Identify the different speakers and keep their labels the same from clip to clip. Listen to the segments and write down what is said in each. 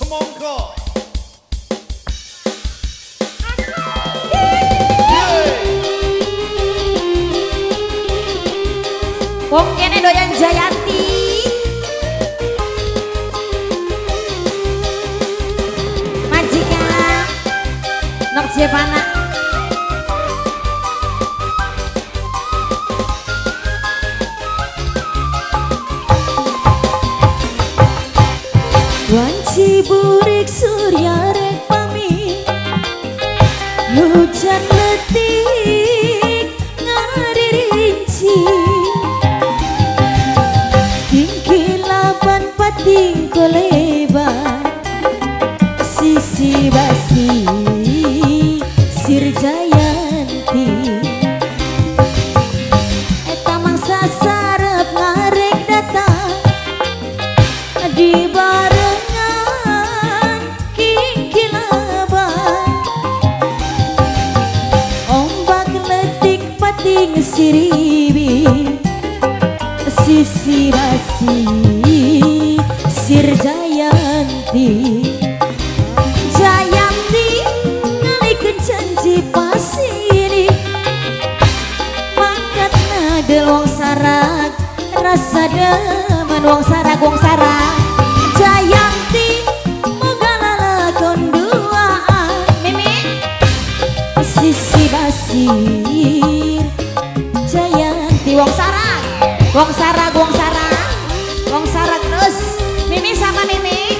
Speaker 1: Semongko.
Speaker 2: Wong kene doyan Jayanti. Majikan Nok Jepana.
Speaker 3: Wanci burik surya rek pamit, hujan letik ngaririnci, kingkilaban pating kolebar, sisi basi sir Jayanti. Eta mangsa sarep ngarek datang di barengan kingkilaban, ombak letik pating siribi, sisi basi sir Jayanti. Jayanti ngalikeun janji pasiri, mangkat nadel wong sarak rasa demen wong sarak wong sarak. Jayanti moga lalakon duaan
Speaker 2: Mimi
Speaker 3: sisi basir Jayanti.
Speaker 2: Wong sarak wong sarak wong sarak wong sarak terus Mimi sama Mimi.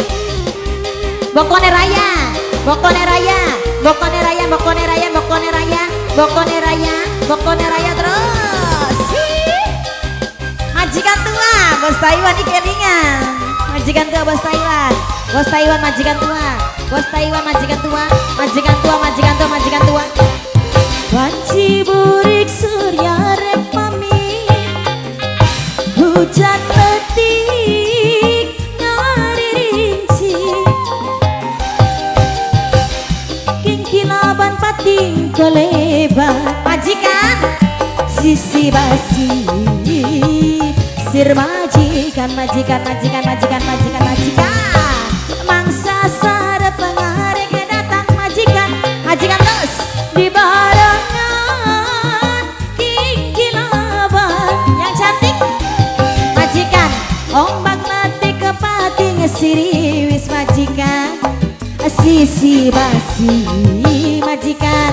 Speaker 2: Bokone raya, bokone raya, bokone raya, bokone raya, bokone raya, bokone raya, bokone raya terus. Majikan tua, bos Taiwan iki kelingan. Majikan tua bos Taiwan, bos Taiwan majikan tua, bos Taiwan majikan tua, majikan tua, majikan tua, majikan tua.
Speaker 3: Wanci burik surya rek pamit, hujan letik ngaririnci, kingkilaban pating kolebar,
Speaker 2: majikan
Speaker 3: sisi basi sir majikan majikan majikan majikan majikan majikan. Mangsa sarep pengarek datang majikan majikan terus di barengan kingkilaban
Speaker 2: yang cantik majikan,
Speaker 3: ombak letik kepating siriwis majikan, sisi basi majikan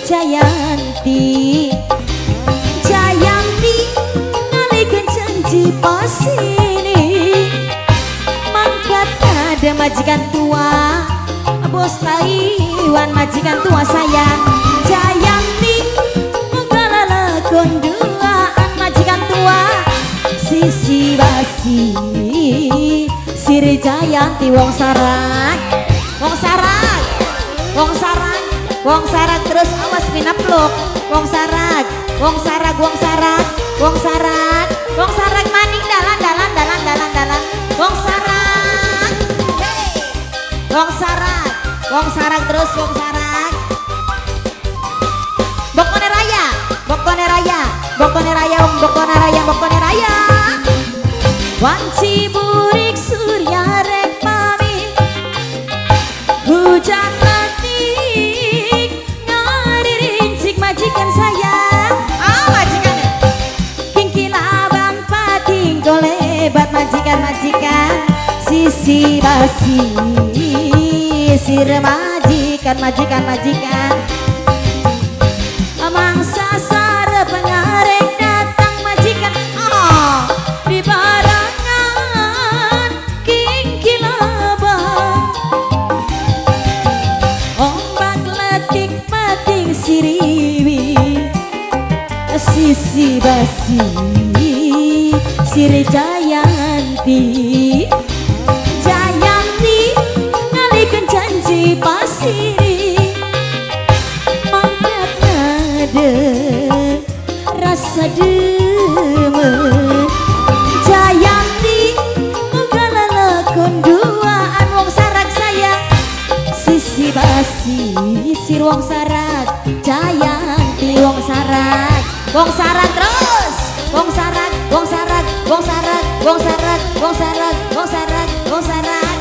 Speaker 3: Jayanti. Jayanti ngalikeun janji pasini, mangkat ada majikan tua bos Taiwan majikan tua sayang. Jayanti moga lalakon duaan majikan tua, sisi basi sir Jayanti.
Speaker 2: Wong sarak wong sarak wong sarak wong sarak terus awas minaplok. Wong sarak wong sarak wong sarak wong sarak wong sarak maning dalan dalan dalan dalan dalan wong sarak. Hey. Wong sarak wong sarak terus wong sarak. Bokone raya, bokone raya, bokone raya, wong bokone raya, bokone raya.
Speaker 3: Wanci burik surya rek pamit, hujan letik ngarincik majikan sayang.
Speaker 2: Ah majikan
Speaker 3: kingkilaban pating kolebat majikan majikan, sisi basi sir majikan majikan majikan. Mangsa sarep pengarek datang majikan,
Speaker 2: oh
Speaker 3: di barengan kingkilaban, ombak letik pating siriwi, sisi basi sir Jayanti. Jayanti ngalikeun janji pasiri, mangkat nade rasa demen. Jayanti moga lalakon duaan
Speaker 2: wong sarak sayang,
Speaker 3: sisi basi sir wong sarak Jayanti.
Speaker 2: Wong sarak wong sarak terus wong sarak wong sarak wong sarak wong sarak wong sarak wong sarak wong sarak.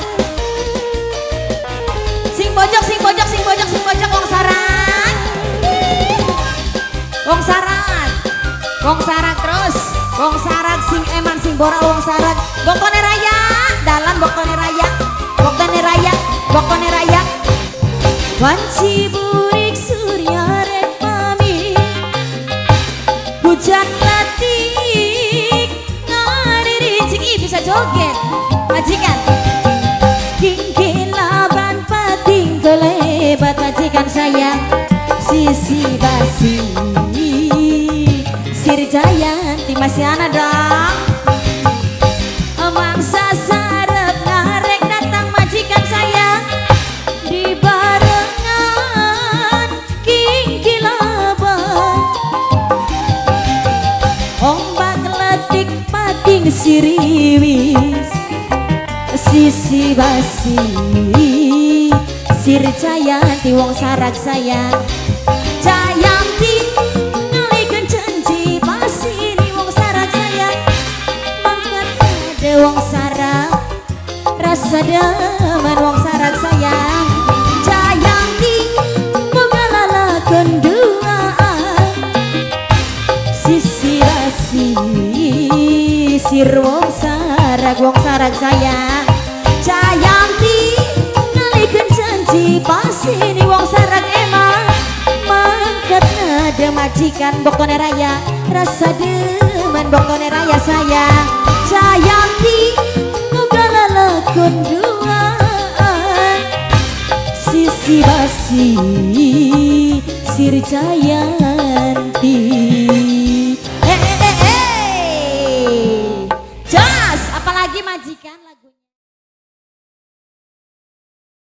Speaker 2: Wong Sarag terus, wong Sarag sing eman sing bora wong Sarag. Boktone raya, dalan boktone raya, boktone raya, boktone raya.
Speaker 3: Wanci burik surya rek pamit, hujan latik
Speaker 2: ngari ciki bisa joget majikan.
Speaker 3: Kingki laban pating kelebat majikan sayang, sisi basi Sir Jayanti
Speaker 2: masih ana dong.
Speaker 3: Mangsa sarep ngarek datang majikan sayang, di barengan kingki laban ombak letik pating siriwis, sisi basi Sir Jayanti
Speaker 2: wong Sarag sayang.
Speaker 3: Jayanti ngalikan janji pasini wong Sarag sayang, mangkat ada wong Sarag rasa demen wong Sarag sayang. Jayanti moga lalakon duaan, sisi basi Sir
Speaker 2: wong Sarag sayang.
Speaker 3: Jayanti ngalikan janji pasini wong Sarag emang, mangkat
Speaker 2: nade majikan boktone raya, rasa demen boktone raya sayang.
Speaker 3: Jayanti moga lalakon duaan, sisi basi Sir Jayanti.